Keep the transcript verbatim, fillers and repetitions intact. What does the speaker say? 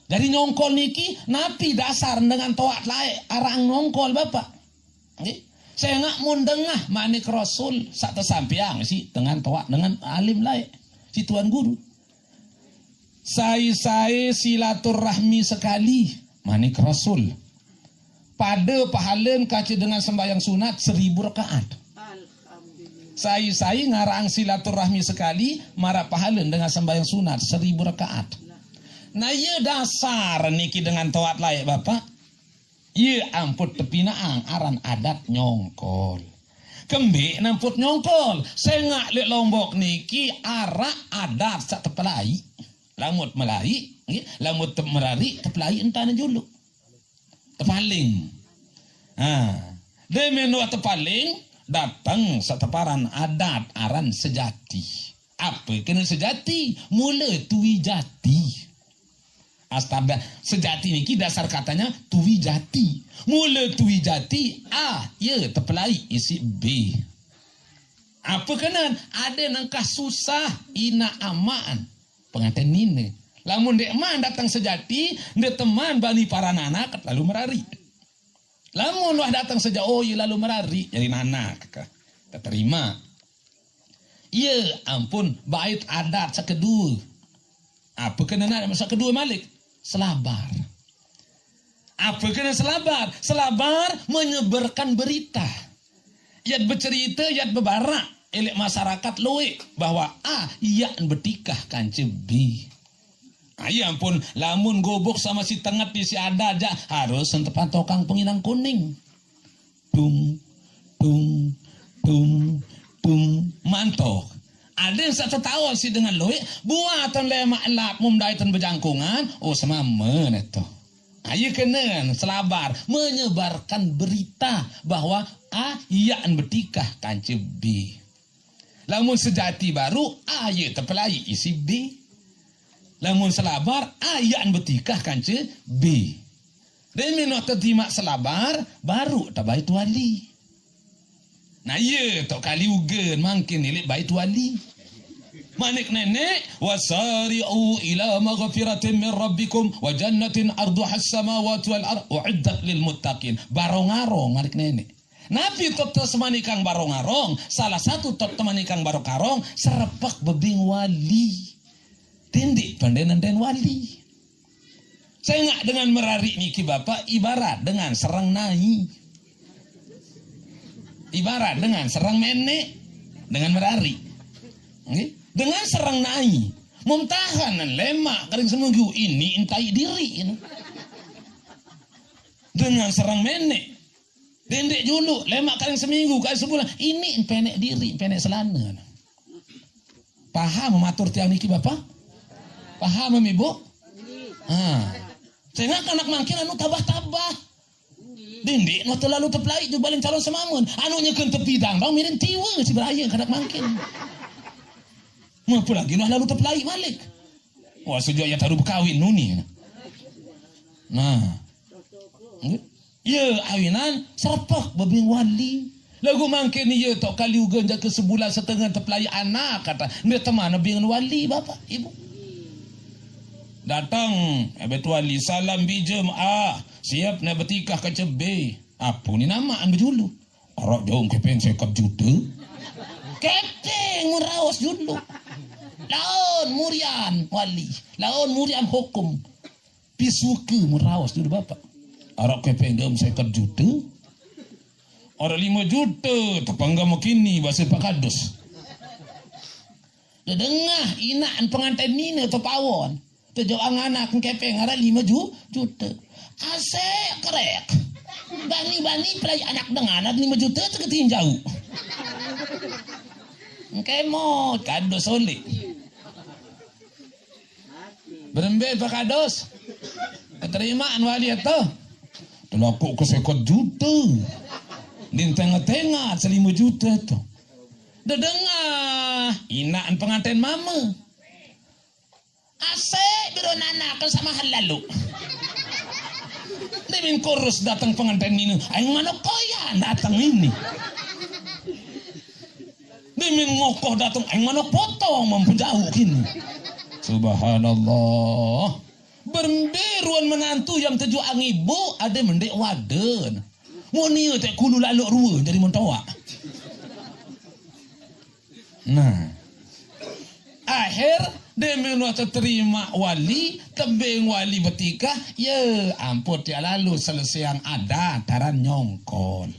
Jadi nyongkol niki napi dasar dengan toat lae arang nyongkol, Bapak? Nggih. Sengaq mun dengah manik Rasul saq tesampeang siq dengan toat dengan alim lae, si Tuan Guru. Sai-sai silaturahmi sekali, manik Rasul. Pade pahalen kance dengan sembahyang sunat seribu rakaat. Sai-sai ngarang silaturahmi sekali, maraq pahalen dengan sembahyang sunat seribu rakaat. Nah, iye dasar niki dengan toat laeq, Bapak. Iye amput tepinaqang aran adat nyongkol. Kembeq namput nyongkol? Sengaq leq Lombok niki araq adat saq tepelaiq. Lamun melaiq, nggih, lamun te-, merariq, tepelaiq entane juluq. Tepaling. Ha. Demen wah tepaling, dateng saq teparan adat aran sejati. Ape kene sejati? Mule tui jati. Astaga, sejati niki dasar katanya tui jati. Mule tui jati, A, ye tepelaiq isiq B. Ape kenen? Ade nengkah susah inaq amaq penganten nine. Lamun ndeqman dateng sejati, ndeqman bani paran anak lalu merariq. Lamun wah dateng sejati, oh, ie lalu merariq jari nanak. Teterima. Iye, ampun, bait adat saq kedue. Ape kenen adat saq kedue malik? Selabar. Ape kenen selabar? Selabar menyebarkan berita. Yat becerite, yat bebaraq, eleq masyarakat lueq bahwa A, yaq betikah kance B. Aye ampun, lamun gubuk sama si tenget isiq adat jaq, harus sentepaq tokang pengilang kuning. Tung, tung, tung, tung. Mantok. Adeq saq tetaoq siq dengan lueq, buatan lemaq elat mum daiten bejangkungan, oh, semame neto. Aye kenen selabar, menyebarkan berita bahwa A, yaq betikah kance B. Lamun sejati baruq, A, ye tepelaiq isiq B. Lamun selabar, A, yaq betikah kance B. Demen wah tetimaq selabar, baruq tebait wali. Nah, iye toq kali ugen mangkin ileq bait wali. Manik Neneq, "Wasari'u ila maghfiratin min rabbikum wa jannatin arduhas samawati wal ard uiddat lil muttaqin." Barong-arong, manik Neneq. Napi toq tesemanikang barong-arong? Salah satu toq temanikang barong-arong, serepek bebeng wali. Tindiq pendenen den wali. Sengaq dengan merariq niki, Bapak, ibarat dengan sereng nai. Ibarat dengan sereng meneq, dengan merariq. Nggih? Dengan sereng nai. Mum tahan lemaq kering seminggu, ini entai diriq ini. Dengan sereng meneq. Dendeq juluq, lemaq kering seminggu, kali sebulan, ini peneq diriq, peneq selane. Paham matur tiang niki, Bapak? Paham, Ibu? Ha. Sengaq kanak mangkin anu tabah-tabah. Dendeq no telalu tepelaiq jubaling calon semamen. Anu nyeken tepidang bang miring tiwe si beraye kanak mangkin. Apalagi no lalu tepelaiq malik. Wah, sejak ya taruh bekawin nuni. Nah. Ye, awinan serepek bebeng wali. Laguq mangkin ye toq kali ugen jangke sebulan setenge tepelaiq anak, kata. Ndeq teman beng wali, Bapak, Ibu. Dateng, ebet wali, salam bijem, ah, siep ne betikah kance B. Ape ni namaq bejulu? Araq jauq kepeng seket jute. Kepeng mun raos julu. Laun murian wali, laun murian hukum. Pisuke mun raos julu, Bapak. Araq kepeng jauq seket jute. Araq lime jute, tepangga mekini, base Pak Kadus. Dedengah inaq penganten nine tepawon. Tejoqang anak kepeng araq lime ju-, jute. Aseq kerek. Bani-bani pelai anak dengan araq lime jute teketinjau. Engke mot Kadus solik. Berembe Pak Kadus? Keterimaan wali atau? Telaku ke seket jute. Din tengah-tengah selime jute tu. Dedengah inaq penganten mame. Aseq biro nanak sama lalu. Demin kurus dateng penganten nine, aing manuk koyan dateng ini. Demin ngokoh dateng, aing manuk potong mempejauh kini. Subhanallah. Perembe ruan menantu yang tejuak ngibu, ada mendek waden. Moni tak kulu lalok ruan jadi mentoak. Nah. Akhir dia menua terima wali, tebing wali betikah, ya ampun, dia lalu selesai yang ada taran nyongkol.